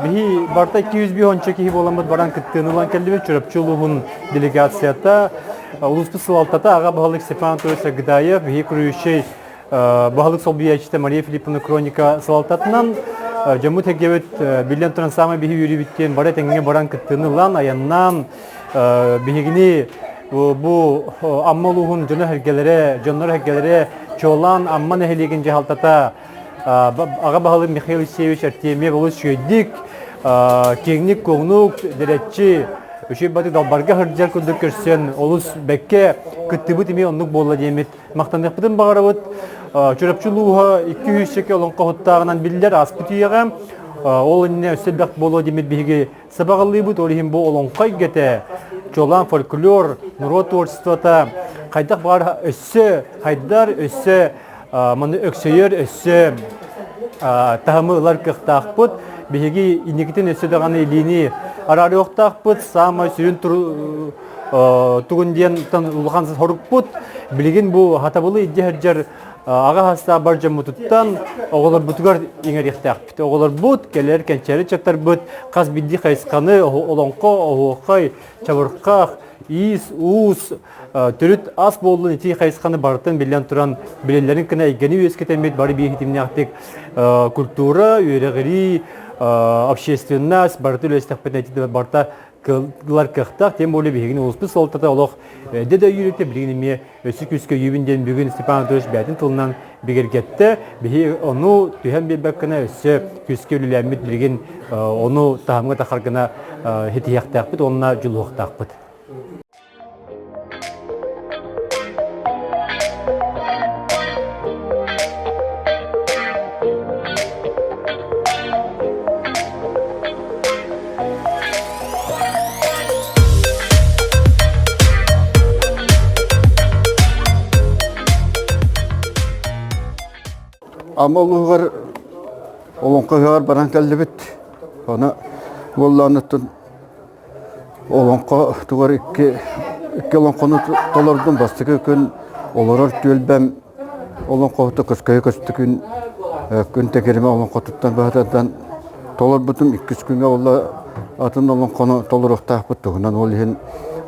Биһи барыта 205 киһи буоламмыт баран кыттыыны ылан кэллибит. Чурапчы улууһун делегацията, улууспут салалтата аҕа баһылык Степан Анатольевич Саргыдаев, биһи курующай баһылык солбуйааччыта Мария Филипповна Кроника салалтатынан дьоммут эргэбит биллэн туран саамай биһи үөрүүбүт бары тэҥҥэ баран кыттыыны ылан, айаннаан биһигини бу Амма улууһун дьоно эргэлэрэ, дьоннор эргэлэрэ чуолаан Амма нэһилиэгин дьаһалтата Аҕа баһылык Михаил Алексеевич Артемьев олус үчүгэйдик, киэҥник-куоҥнук, дэлэччи, үчүгэй баты далбарга сылдьар курдук көрсөн, олус бэккэ кыттыбыт эмиэ оннук буолла диэммит махтаныахпытын баҕарабыт. Чурапчы улууһа 200 чэки олоҥхоһуттааҕынан биллэр ааспыт үйэҕэ. Ол иннинэ өссө элбэх буолуо диэммит биһиги сабаҕалыыбыт. Ол иһин бу олоҥхо эйгэтэ, чуолаан фольклор, норуот творчествота хайдах баҕар өссө хайдар, өссө маны өксөйөр өссө таһымы ылар кыахтаахпыт. Биһиги инникитин өссө даҕаны илиини араарыахтаахпыт. Саамай сүрүн тугун диэн улахан сорукпут. Билигин бу хатабылы илдьэ сылдьар аҕа хастаах бар дьоммутуттан оҕолорбутугар иҥэриэхтээхпит. Оҕолорбут, кэлэр кэнчээри ыччаттарбыт хас биирдии хайысханы олоҥхо, оһуохай, чабырҕах, иис-уус, төрүт ас буоллун ити хайысханы барытын биллэн туран билэллэрин гына эйгэни үөскэтэммит бары биир ситимнээхтик культура, үөрэҕирии, общественность барыта үлэстэхпитинэ ити барыта кылар кыахтаах, тем более биһигини улууспут суолтата олох эдэ да өйүүрүтэ билигин эмиэ өссө күүскэ өйүүбүн диэн бүгүн Степан Анатольевич бэйэтин тылынан бигэргэттэ. Биһи ону түһэн биэрбэт гына өссө күүскэ үлэлээммит билигин ону таһымҥа тахар гына ситиһиэхтээхпит уонна дьулуһуохтаахпыт. Амма улууһугар Олоҥхо ыһыаҕар баран кэллибит. Ону буоллаҕына Олоҥхо тугар икки икки олоҥхону толордум. Бастакы күн олорор түөлбэм олоҥхоһута Көскөйө көстө күн күн тэкиримэ олоҥхотуттан быһатардан толорбутум. Иккис күҥҥэ буолла атын олоҥхону толоруохтаахпыт туһунан. Ол иһин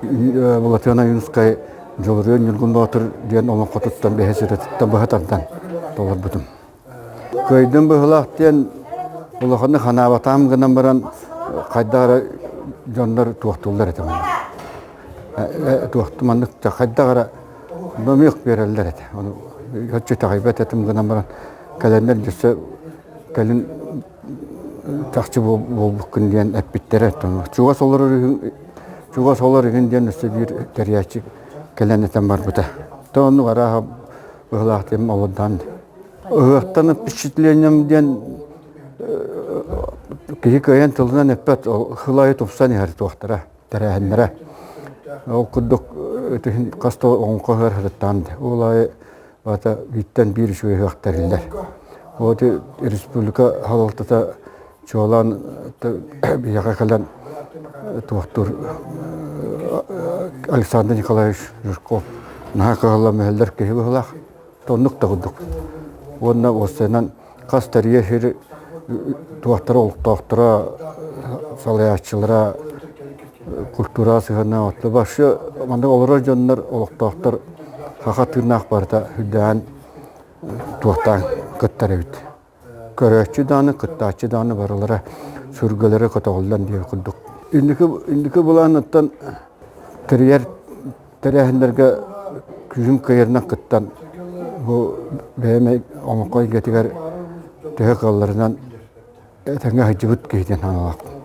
Былатыан Ойуунускай Дьулуруйан Ньургун Боотур диэн олоҥхотуттан бэһис ырыатыттан быһа тардан толорбутум. Кыайдым быһыылаах диэн улаханнык санаабатаҕым гынан баран хайдах эрэ дьоннор туохтууллар этэ маннык. Туохту маннык хайдах эрэ номиок биэрэллэр этэ. Ону оччо итэҕэйбэт этим гынан баран кэлэннэр дьөссө кэлин чахчы буолбуккун диэн эппиттэрэ. Чугас олорор чугас олор игин диэн өссө биир тэрийээччи кэлэн этэн барбыта. То оннук арааһа быһыылаах диэн олордоон Ыһыахтан впечатлением диэн киһи кыайан тылынан эппэт сыл аайы тупсан иһэр туохтара, тэрээһиннэрэ. Ол курдук ытыһын хас да оҥхо ыһар сырыттаҕым дии. Ол аайы баата бииртэн биир үчүгэй ыһыах тэриллэр. Вот республика салалтата чуолаан биһиэхэ кэлэн туохтуур Александр Николаевич Жирков наһаа кыһаллан мүһэллэр киһи быһыылаах. Оннук да курдук. Уонна уопсайынан хас тэрийэ сир туохтара олохтоохторо, салайааччылара культура сыһыаннаах отто вообще маннык олорор дьоннор олохтоохтор саха тыыннаах барыта үрдээн туохтаан кыттар эбит. Көрөөччү даҕаны, кыттааччы даҕаны барылара сүргэлэрэ көтөҕүллэн диэх курдук. Инники, инники былааныттан тэрийэр тэрээһиннэргэ күүһүм кыайарынан кыттан бу бэйэм олоҥхо эйгэтигэр төһө кыалларынан этэҥҥэ сылдьыбыт киһи диэн санаалаахпын.